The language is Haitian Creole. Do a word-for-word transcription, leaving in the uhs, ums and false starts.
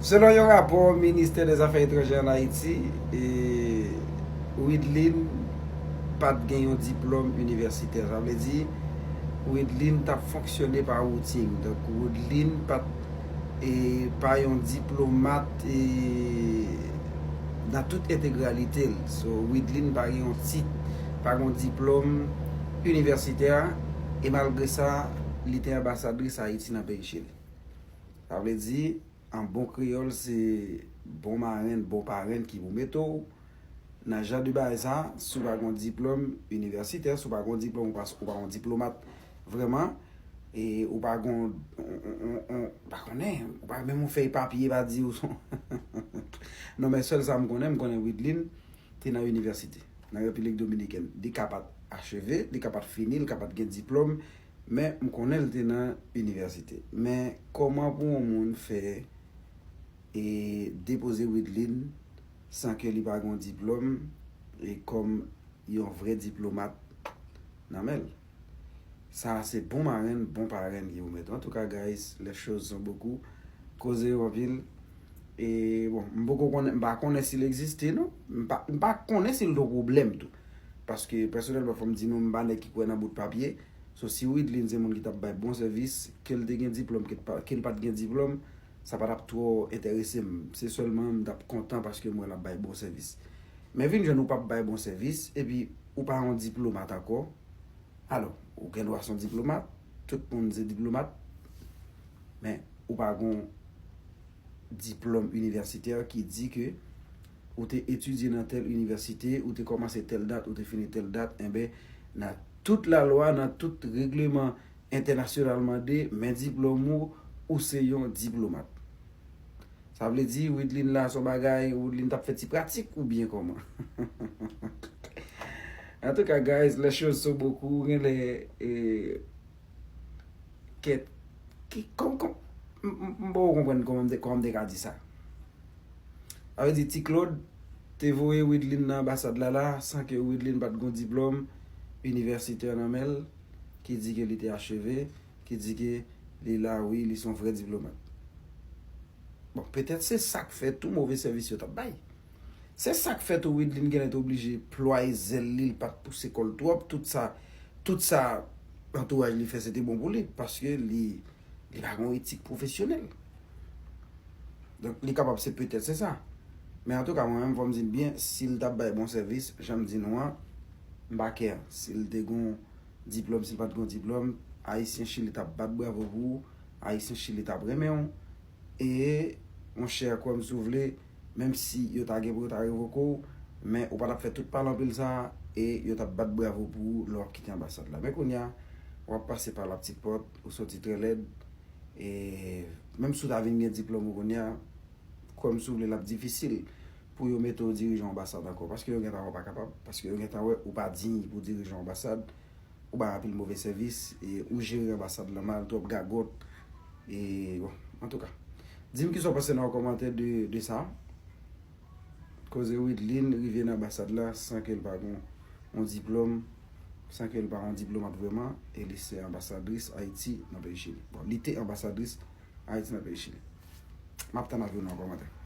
Selon yon rapò Ministè dè Zafè Etranjè ann Ayiti, e, Widlin pa t gen yon diplòm inivèsitè. Sa vle di, Widlin t ap fonksyone pa woutin. Donk, Widlin pa t, e, pa yon diplomat, e, nan tout entegralite l. So, Widlin pa gen yon tit, pa gen yon diplòm inivèsitè, e malgre sa, li te anbasadris Ayiti nan peyi Chili. Sa vle di, an bon kreyòl, se bon marenn, bon parenn ki pou mete w nan jan de bagay sa, si w pa gen yon diplòm inivèsitè, si w pa gen yon diplòm, ou pa, ou pa yon diplomat vrèman, e ou pa gen yon, yon, yon, yon, pa konnen, ou pa menm yon fèy papye pa di ou son. Non, men sèl sa m konnen, m konnen Widlin te nan inivèsite, nan Repiblik Dominikèn. Li ka pa t acheve, li ka pa t fini, li ka pa t gen diplòm, men m konnen l te nan inivèsite. Men kòman pou yon moun fè e depoze Widlin san ke li pa gen yon diplòm e kòm yon vrè diplomat nan men l? Sa se bon marenn, bon parenn ki pou mete. Antouka, guys, les choses sont beaucoup. Koze yo anpil. E bon, m poko konnen, m pa konnen si l egziste, non. M pa, m pa konnen si l te yon pwoblèm tou. Paske, pèsonèlman, fò m di nou, m pa nèg ki kwè nan bout papye. So, si Widlin se moun ki t ap bay bon sèvis, ke l te gen diplòm, ke l pa, ke l pa t gen diplòm, sa pa t ap twò enterese m. Se sèlman m t ap kontan paske m wè l ap bay bon sèvis. Men vin jwenn ou p ap bay bon sèvis, epi ou pa yon diplomat ankò. Alò, ou gen dwa se yon diplomat, tout moun se diplomat, men ou pa gen yon diplòm inivèsitè ki di ke ou te etidye nan tèl inivèsite, ou te kòmanse tèl dat, ou te fini tèl dat, enben, nan tout lalwa, nan tout regleman entènasyonal mande, men diplòm ou, ou se yon diplomat. Sa vle di, Widlin la, se yon bagay, Widlin t ap fè ti pratik oubyen kòman? Antouka, guys, les choses sont beaucoup, genlè, e, kèt, ki, kòm, kòm, m, m, m poko konprann kòman m te, kòman m te ka di sa. Sa vle di, Ti Claude te voye Widlin nan anbasad la, la, san ke Widlin pa t gen yon diplòm inivèsitè nan men l, ki di ke li te acheve, ki di ke li la, wi, li se yon vrè diplomat. Bon, petèt se sa k fè tou move sèvis yo t ap bay. Se sa k fè tou Widlin genlè te oblije plwaye zèl li, li pa t pouse kò l twòp, tout sa, tout sa antouraj li fè se te bon pou li, paske li, li pa gen yon etik pwofesyonèl. Donk, li kapab se petèt se sa. Men antouka, mwen menm, fò m di n byen, si l t ap bay bon sèvis, jan m di nou an, m pa kè. Si l te gen yon diplòm, si l pa t gen yon diplòm, Ayisyen Chili t ap bat bravo pou ou, Ayisyen Chili t ap renmen w. E, monchè, kwè m si w vle, menm si yo ta gen pou yo ta revoke w, men ou pa t ap fè tout pale anpil sa a, e yo t ap bat bravo pou ou lè w ap kite anbasad la. Men kounye a, w ap pase pa la petite porte, ou soti trè lèd, e menm si w ta vin gen diplòm ou kounye a, kwè m si w vle, l ap difisil pou yo mete w dirije yon anbasad ankò, paske yo gentan wè w pa kapab, paske yo gentan wè ou pa diy pou dirije yon anbasad, ou bay anpil move sèvis, e ou jere anbasad lan mal, twòp gagòt, e bon, antouka. Di m kisa w panse nan yon kòmantè de, de sa. Koze Widlin rive nan anbasad la san ke l pa gen yon diplòm, san ke l pa yon diplomat vrèman, e li se anbasadris Ayiti nan peyi Chili. Bon, li te anbasadris Ayiti nan peyi Chili. M ap tann avi w nan kòmantè.